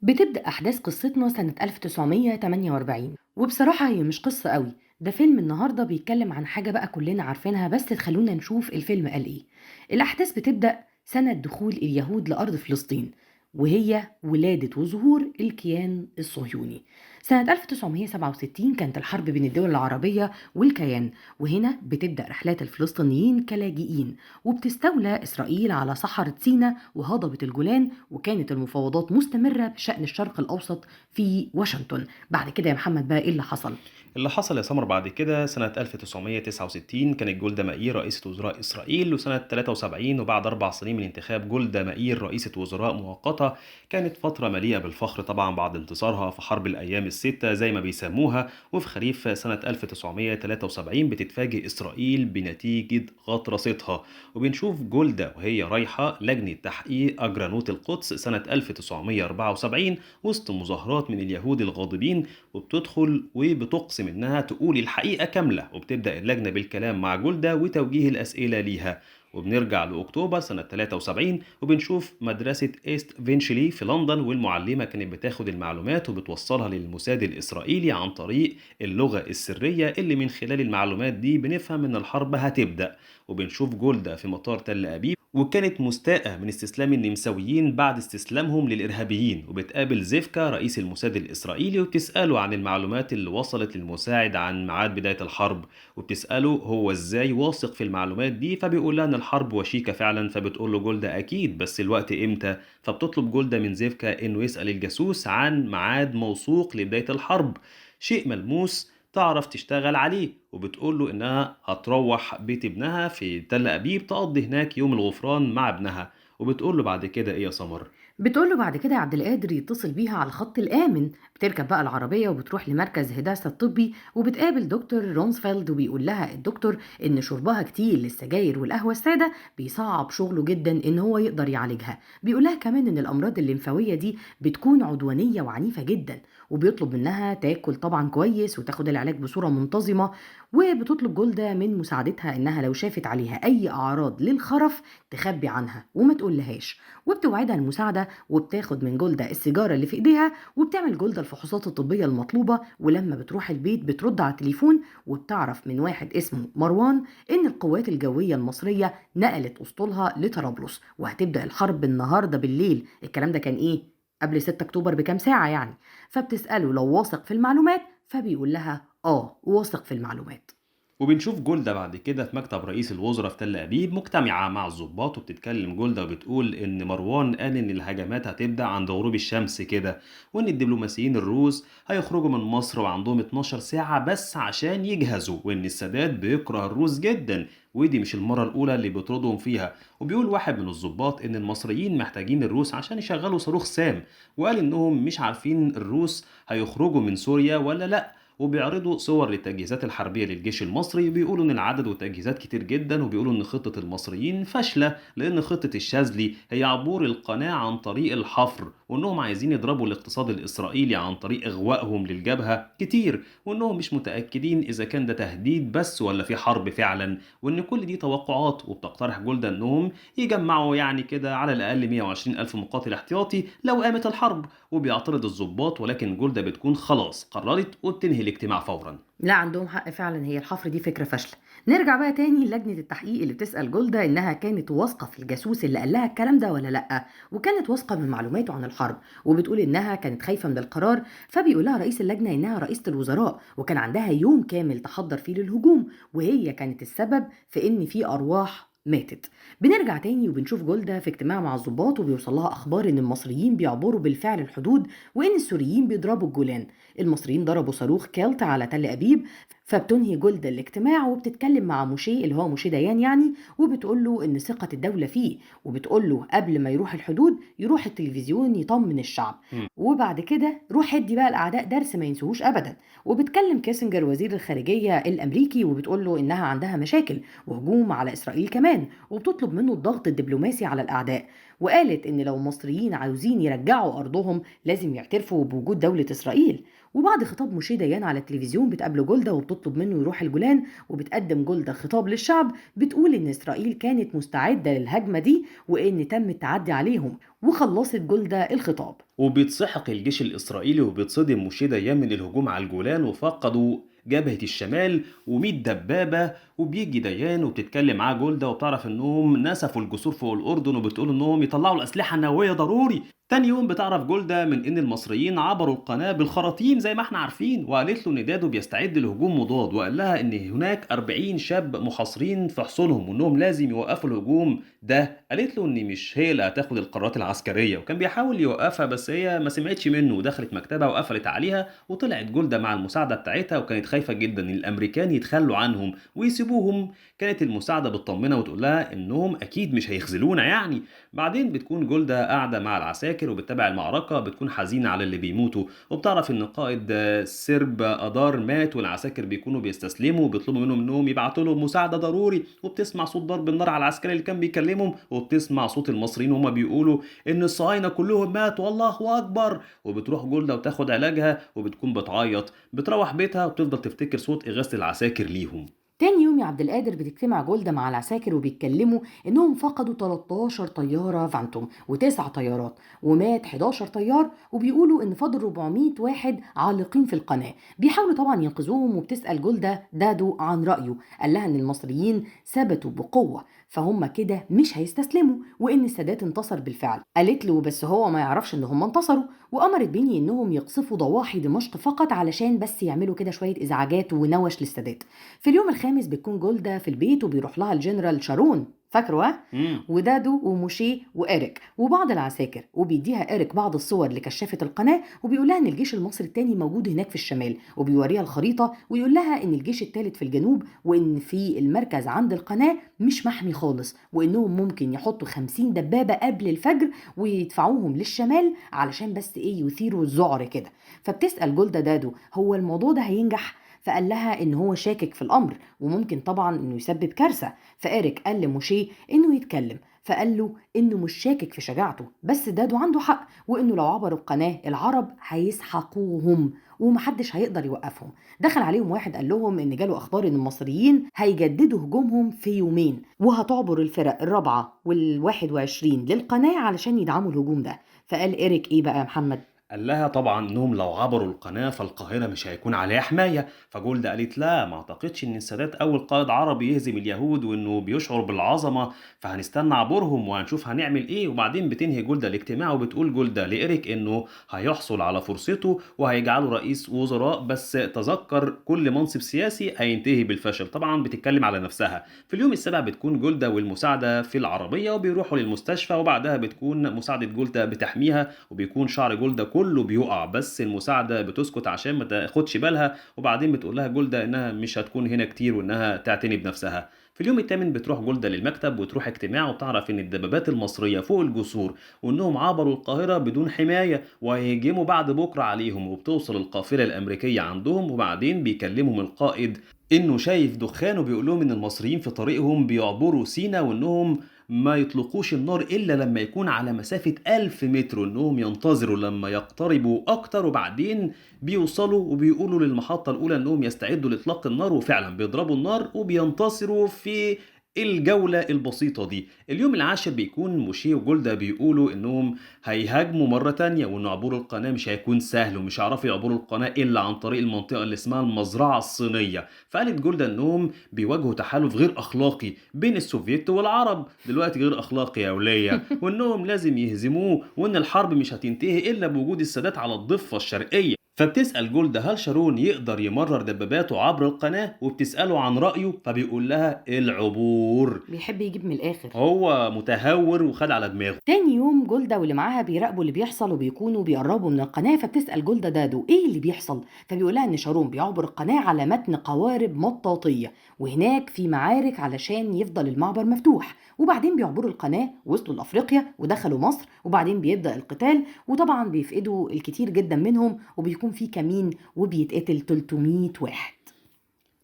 بتبدأ أحداث قصتنا سنة 1948، وبصراحة هي مش قصة قوي، ده فيلم النهاردة بيتكلم عن حاجة بقى كلنا عارفينها، بس تخلونا نشوف الفيلم قال إيه. الأحداث بتبدأ سنة دخول اليهود لأرض فلسطين، وهي ولادة وظهور الكيان الصهيوني. سنة 1967 كانت الحرب بين الدول العربية والكيان، وهنا بتبدأ رحلات الفلسطينيين كلاجئين، وبتستولى إسرائيل على صحراء سيناء وهضبة الجولان، وكانت المفاوضات مستمرة بشأن الشرق الأوسط في واشنطن. بعد كده يا محمد بقى إيه اللي حصل؟ اللي حصل يا سمر بعد كده سنة 1969 كانت جولدا مائير رئيسة وزراء إسرائيل، وسنة 73 وبعد 4 سنين من انتخاب جولدا مائير رئيسة وزراء مؤقتة، كانت فترة مليئة بالفخر طبعا بعد انتصارها في حرب الأيام الستة زي ما بيسموها. وفي خريف سنة 1973 بتتفاجئ إسرائيل بنتيجة غطرستها، وبنشوف جولدا وهي رايحة لجنة تحقيق أجرانوت القدس سنة 1974 وسط مظاهرات من اليهود الغاضبين، وبتدخل وبتقسم إنها تقول الحقيقة كاملة، وبتبدأ اللجنة بالكلام مع جولدا وتوجيه الأسئلة ليها. وبنرجع لأكتوبر سنة 73 وبنشوف مدرسة إيست فينشلي في لندن، والمعلمة كانت بتاخد المعلومات وبتوصلها للموساد الإسرائيلي عن طريق اللغة السرية، اللي من خلال المعلومات دي بنفهم إن الحرب هتبدأ. وبنشوف جولدا في مطار تل أبيب، وكانت مستاءة من استسلام النمساويين بعد استسلامهم للإرهابيين، وبتقابل زيفكا رئيس الموساد الإسرائيلي وبتسأله عن المعلومات اللي وصلت للمساعد عن ميعاد بداية الحرب، وبتسأله هو إزاي واثق في المعلومات دي، فبيقول لها إن الحرب وشيكة فعلا، فبتقول له جولدا أكيد بس الوقت إمتى؟ فبتطلب جولدا من زيفكا إنه يسأل الجاسوس عن ميعاد موثوق لبداية الحرب، شيء ملموس تعرف تشتغل عليه، وبتقول له إنها هتروح بيت ابنها في تل أبيب تقضي هناك يوم الغفران مع ابنها. وبتقول له بعد كده إيه يا سمر؟ بتقول له بعد كده عبد القادر يتصل بيها على الخط الآمن. بتركب بقى العربية وبتروح لمركز هداسة الطبي، وبتقابل دكتور رونسفيلد، وبيقول لها الدكتور إن شربها كتير للسجاير والقهوة السادة بيصعب شغله جدا إن هو يقدر يعالجها. بيقول لها كمان إن الأمراض الليمفاوية دي بتكون عدوانية وعنيفة جدا، وبيطلب منها تاكل طبعا كويس وتاخد العلاج بصورة منتظمة. وبتطلب جولدا من مساعدتها إنها لو شافت عليها أي أعراض للخرف تخبي عنها وما تقولهاش، وبتوعدها المساعدة. وبتاخد من جولدا السيجارة اللي في إيديها، وبتعمل جولدا الفحوصات الطبية المطلوبة. ولما بتروح البيت بترد على التليفون، وبتعرف من واحد اسمه مروان إن القوات الجوية المصرية نقلت أسطولها لطرابلس وهتبدأ الحرب النهاردة بالليل. الكلام ده كان إيه؟ قبل 6 أكتوبر بكام ساعة يعني. فبتسأله لو واثق في المعلومات، فبيقول لها آه واثق في المعلومات. وبنشوف جولدا بعد كده في مكتب رئيس الوزراء في تل أبيب مجتمعة مع الضباط، وبتتكلم جولدا وبتقول إن مروان قال إن الهجمات هتبدأ عند غروب الشمس كده، وإن الدبلوماسيين الروس هيخرجوا من مصر وعندهم 12 ساعة بس عشان يجهزوا، وإن السادات بيكره الروس جدا ودي مش المرة الأولى اللي بيطردهم فيها. وبيقول واحد من الضباط إن المصريين محتاجين الروس عشان يشغلوا صاروخ سام، وقال إنهم مش عارفين الروس هيخرجوا من سوريا ولا لأ، وبيعرضوا صور للتجهيزات الحربية للجيش المصري، بيقولوا إن العدد والتجهيزات كتير جدا، وبيقولوا إن خطة المصريين فاشلة لأن خطة الشاذلي هي عبور القناة عن طريق الحفر، وإنهم عايزين يضربوا الاقتصاد الإسرائيلي عن طريق إغوائهم للجبهة كتير، وإنهم مش متأكدين إذا كان ده تهديد بس ولا في حرب فعلا، وإن كل دي توقعات. وبتقترح جولدا إنهم يجمعوا يعني كده على الأقل 120 ألف مقاتل احتياطي لو قامت الحرب، وبيعترض الضباط، ولكن جولدا بتكون خلاص قررت وبتنهي الاجتماع فورا. لا عندهم حق فعلا، هي الحفر دي فكرة فاشلة. نرجع بقى تاني للجنة التحقيق اللي بتسأل جولدا إنها كانت واثقة في الجاسوس اللي قال لها الكلام ده ولا لأ، وكانت واثقة من معلوماته عن الحرب، وبتقول إنها كانت خايفة من القرار. فبيقول لها رئيس اللجنة إنها رئيسة الوزراء وكان عندها يوم كامل تحضر فيه للهجوم، وهي كانت السبب في إن في أرواح ماتت. بنرجع تاني وبنشوف جولدا في اجتماع مع الضباط، وبيوصل لها اخبار ان المصريين بيعبروا بالفعل الحدود وان السوريين بيضربوا الجولان. المصريين ضربوا صاروخ كالت على تل ابيب. فبتنهي جولدا الاجتماع وبتتكلم مع موشي اللي هو موشي ديان يعني، وبتقول له ان ثقة الدولة فيه، وبتقول له قبل ما يروح الحدود يروح التلفزيون يطمن الشعب، وبعد كده روح ادي بقى الاعداء درس ما ينسوهوش ابدا. وبتكلم كيسنجر وزير الخارجية الامريكي وبتقول له انها عندها مشاكل وهجوم على اسرائيل كمان، وبتطلب منه الضغط الدبلوماسي على الاعداء. وقالت إن لو المصريين عاوزين يرجعوا أرضهم لازم يعترفوا بوجود دولة إسرائيل. وبعد خطاب موشي ديان على التلفزيون بتقابله جولدا وبتطلب منه يروح الجولان، وبتقدم جولدا خطاب للشعب بتقول إن إسرائيل كانت مستعدة للهجمة دي وإن تم التعدي عليهم. وخلصت جولدا الخطاب. وبيتسحق الجيش الإسرائيلي وبيتصدم موشي ديان من الهجوم على الجولان، وفقدوا جبهة الشمال و100 دبابة. وبيجي ديان وبتتكلم معاه جولدا وبتعرف انهم نسفوا الجسور فوق الأردن، وبتقول انهم يطلعوا الأسلحة النووية ضروري. تاني يوم بتعرف جولدا من ان المصريين عبروا القناة بالخراطيم زي ما احنا عارفين، وقالت له ان دادو بيستعد لهجوم مضاد، وقال لها ان هناك 40 شاب محاصرين في حصونهم وانهم لازم يوقفوا الهجوم ده. قالت له ان مش هي اللي هتاخد القرارات العسكرية، وكان بيحاول يوقفها بس هي ما سمعتش منه ودخلت مكتبها وقفلت عليها. وطلعت جولدا مع المساعدة بتاعتها، وكانت خايفة جدا ان الامريكان يتخلوا عنهم ويسيبوهم. كانت المساعدة بتطمنها وتقول لها انهم اكيد مش هيخذلونا يعني. بعدين بتكون جولدا قاعدة مع العساكر وبتتابع المعركة، بتكون حزينة على اللي بيموتوا، وبتعرف ان قائد سرب أدار مات، والعساكر بيكونوا بيستسلموا وبيطلبوا منهم انهم يبعتوا لهم مساعدة ضروري. وبتسمع صوت ضرب النار على العسكري اللي كان بيكلمهم، وبتسمع صوت المصريين وهم بيقولوا ان الصهاينة كلهم ماتوا والله اكبر. وبتروح جولدا وتاخد علاجها وبتكون بتعيط، بتروح بيتها وبتفضل تفتكر صوت إغاثة العساكر ليهم. تاني يوم يا عبد القادر بتجتمع جولدا مع العساكر وبيتكلموا انهم فقدوا 13 طيارة فانتوم و9 طيارات ومات 11 طيار، وبيقولوا ان فاضل 400 واحد عالقين في القناة. بيحاولوا طبعا ينقذوهم، وبتسأل جولدا دادو عن رأيه، قال لها ان المصريين ثبتوا بقوة فهم كده مش هيستسلموا، وان السادات انتصر بالفعل. قالت له بس هو ما يعرفش ان هم انتصروا، وامرت بيني انهم يقصفوا ضواحي دمشق فقط علشان بس يعملوا كده شوية ازعاجات ونوش للسادات. في اليوم الخامس بتكون جولدا في البيت وبيروح لها الجنرال شارون، فاكره؟ ودادو وموشي وإيريك وبعض العساكر، وبيديها إيريك بعض الصور لكشافة القناة، وبيقول لها ان الجيش المصري الثاني موجود هناك في الشمال، وبيوريها الخريطة ويقول لها ان الجيش الثالث في الجنوب، وان في المركز عند القناة مش محمي خالص، وانهم ممكن يحطوا 50 دبابة قبل الفجر ويدفعوهم للشمال علشان بس ايه يثيروا الذعر كده. فبتسأل جولدا دادو هو الموضوع ده هينجح؟ فقال لها ان هو شاكك في الامر وممكن طبعا انه يسبب كارثة. فإيريك قال لموشي انه يتكلم، فقال له انه مش شاكك في شجاعته، بس دادو عنده حق، وانه لو عبروا القناة العرب هيسحقوهم ومحدش هيقدر يوقفهم. دخل عليهم واحد قال لهم ان جاله اخبار ان المصريين هيجددوا هجومهم في يومين، وهتعبر الفرق 4 وال21 للقناة علشان يدعموا الهجوم ده. فقال إيريك ايه بقى يا محمد؟ قال لها طبعا انهم لو عبروا القناة فالقاهرة مش هيكون عليها حماية. فجولدا قالت لا، ما اعتقدش ان السادات اول قائد عربي يهزم اليهود وانه بيشعر بالعظمة، فهنستنى عبورهم وهنشوف هنعمل ايه. وبعدين بتنهي جولدا الاجتماع وبتقول جولدا لإيريك انه هيحصل على فرصته وهيجعله رئيس وزراء، بس تذكر كل منصب سياسي هينتهي بالفشل. طبعا بتتكلم على نفسها. في اليوم السابع بتكون جولدا والمساعدة في العربية وبيروحوا للمستشفى، وبعدها بتكون مساعدة جولدا بتحميها، وبيكون شعر جولدا كله بيقع، بس المساعدة بتسكت عشان ما تاخدش بالها. وبعدين بتقول لها جولدا انها مش هتكون هنا كتير وانها تعتني بنفسها. في اليوم الثامن بتروح جولدا للمكتب وتروح اجتماع، وبتعرف ان الدبابات المصرية فوق الجسور وانهم عبروا القاهرة بدون حماية وهيهجموا بعد بكرة عليهم. وبتوصل القافلة الأمريكية عندهم، وبعدين بيكلمهم القائد انه شايف دخان، وبيقول لهم ان المصريين في طريقهم بيعبروا سينا، وانهم ما يطلقوش النار إلا لما يكون على مسافة 1000 متر، وإنهم ينتظروا لما يقتربوا أكتر. وبعدين بيوصلوا وبيقولوا للمحطة الأولى إنهم يستعدوا لإطلاق النار، وفعلا بيضربوا النار وبينتصروا في الجولة البسيطة دي. اليوم العاشر بيكون موشي وجولدا بيقولوا انهم هيهاجموا مرة تانية، وان عبور القناة مش هيكون سهل ومش هيعرفوا يعبروا القناة الا عن طريق المنطقة اللي اسمها المزرعة الصينية. فقالت جولدا انهم بيواجهوا تحالف غير اخلاقي بين السوفيت والعرب، دلوقتي غير اخلاقي يا ولية، وانهم لازم يهزموه، وان الحرب مش هتنتهي الا بوجود السادات على الضفة الشرقية. فبتسأل جولدا هل شارون يقدر يمرر دباباته عبر القناة، وبتسأله عن رأيه، فبيقول لها العبور. بيحب يجيب من الآخر، هو متهور وخد على دماغه. تاني يوم جولدا واللي معاها بيراقبوا اللي بيحصل وبيكونوا بيقربوا من القناة. فبتسأل جولدا دادو ايه اللي بيحصل، فبيقول لها ان شارون بيعبر القناة على متن قوارب مطاطية، وهناك في معارك علشان يفضل المعبر مفتوح. وبعدين بيعبروا القناة، وصلوا لأفريقيا ودخلوا مصر، وبعدين بيبدأ القتال، وطبعا بيفقدوا الكثير جدا منهم، وبيكون في كمين وبيتقتل 300 واحد.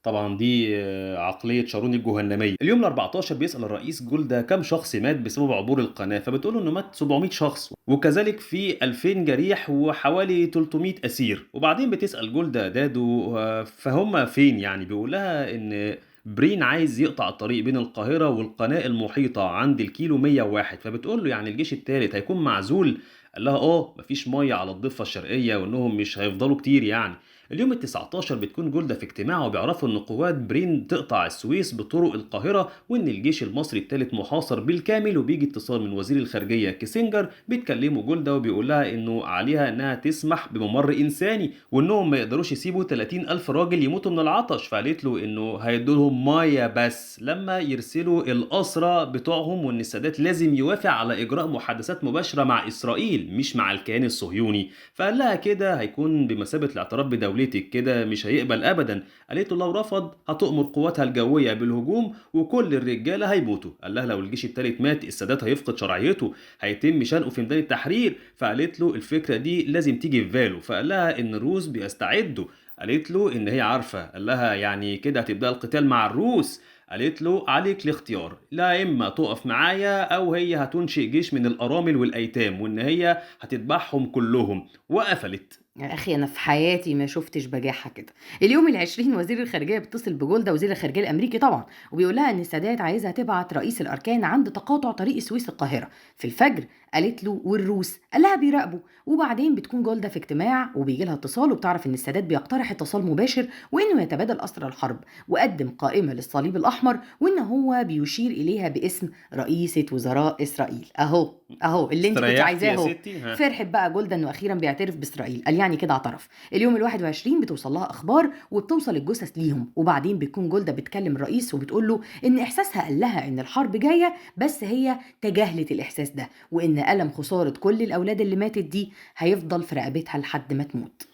طبعا دي عقلية شارون الجهنمية. اليوم ال14 بيسأل الرئيس جولدا كم شخص مات بسبب عبور القناة، فبتقول له انه مات 700 شخص، وكذلك في 2000 جريح وحوالي 300 أسير. وبعدين بتسأل جولدا دادو فهم فين يعني؟ بيقول لها ان برين عايز يقطع الطريق بين القاهرة والقناة المحيطة عند الكيلو 101. فبتقول له يعني الجيش الثالث هيكون معزول؟ قال لها مفيش مية على الضفة الشرقية وانهم مش هيفضلوا كتير يعني. اليوم ال19 بتكون جولدا في اجتماع وبيعرفوا ان قوات برين تقطع السويس بطرق القاهرة، وان الجيش المصري الثالث محاصر بالكامل. وبيجي اتصال من وزير الخارجية كيسنجر، بيتكلموا جولدا وبيقول لها انه عليها انها تسمح بممر انساني، وانهم ما يقدروش يسيبوا 30 ألف راجل يموتوا من العطش. فقالت له انه هيدوا لهم مية بس لما يرسلوا الأسرى بتوعهم، وان السادات لازم يوافق على اجراء محادثات مباشرة مع اسرائيل مش مع الكيان الصهيوني. فقال لها كده هيكون بمثابة الاعتراف بدولتك، كده مش هيقبل ابدا. قالت له لو رفض هتؤمر قواتها الجوية بالهجوم وكل الرجالة هيموتوا. قال لها لو الجيش الثالث مات السادات هيفقد شرعيته، هيتم شنقه في ميدان التحرير. فقالت له الفكرة دي لازم تيجي في باله. فقال لها ان الروس بيستعدوا. قالت له ان هي عارفه. قال لها يعني كده هتبدا القتال مع الروس. قالت له عليك الاختيار، لا اما تقف معايا او هي هتنشئ جيش من الارامل والايتام وان هي هتذبحهم كلهم. وقفلت. يا اخي انا في حياتي ما شفتش بجاحه كده. اليوم ال20 وزير الخارجية بيتصل بجولدا، وزير الخارجية الامريكي طبعا، وبيقول لها ان السادات عايزها تبعت رئيس الاركان عند تقاطع طريق السويس القاهرة في الفجر. قالت له والروس؟ قال لها بيراقبوا. وبعدين بتكون جولدا في اجتماع وبيجي لها اتصال، وبتعرف ان السادات بيقترح اتصال مباشر وانه يتبادل اسرى الحرب، وقدم قائمة للصليب الاحمر، وان هو بيشير اليها باسم رئيسه وزراء اسرائيل. اهو اهو اللي انت كنت عايزاه اهو. فرحت بقى جولدا انه اخيرا بيعترف باسرائيل، قال يعني كده اعترف. اليوم ال21 بتوصل لها اخبار وبتوصل الجثث ليهم. وبعدين بتكون جولدا بتكلم الرئيس وبتقول له ان احساسها قال لها ان الحرب جاية، بس هي تجاهلت الاحساس ده، وان ألم خسارة كل الاولاد اللي ماتت دي هيفضل في رقبتها لحد ما تموت.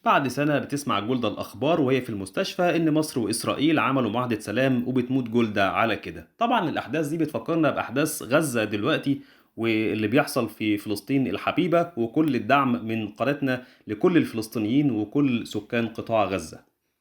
بعد سنة بتسمع جولدا الأخبار وهي في المستشفى إن مصر وإسرائيل عملوا معاهدة سلام، وبتموت جولدا على كده. طبعا الأحداث دي بتفكرنا بأحداث غزة دلوقتي واللي بيحصل في فلسطين الحبيبة، وكل الدعم من قناتنا لكل الفلسطينيين وكل سكان قطاع غزة.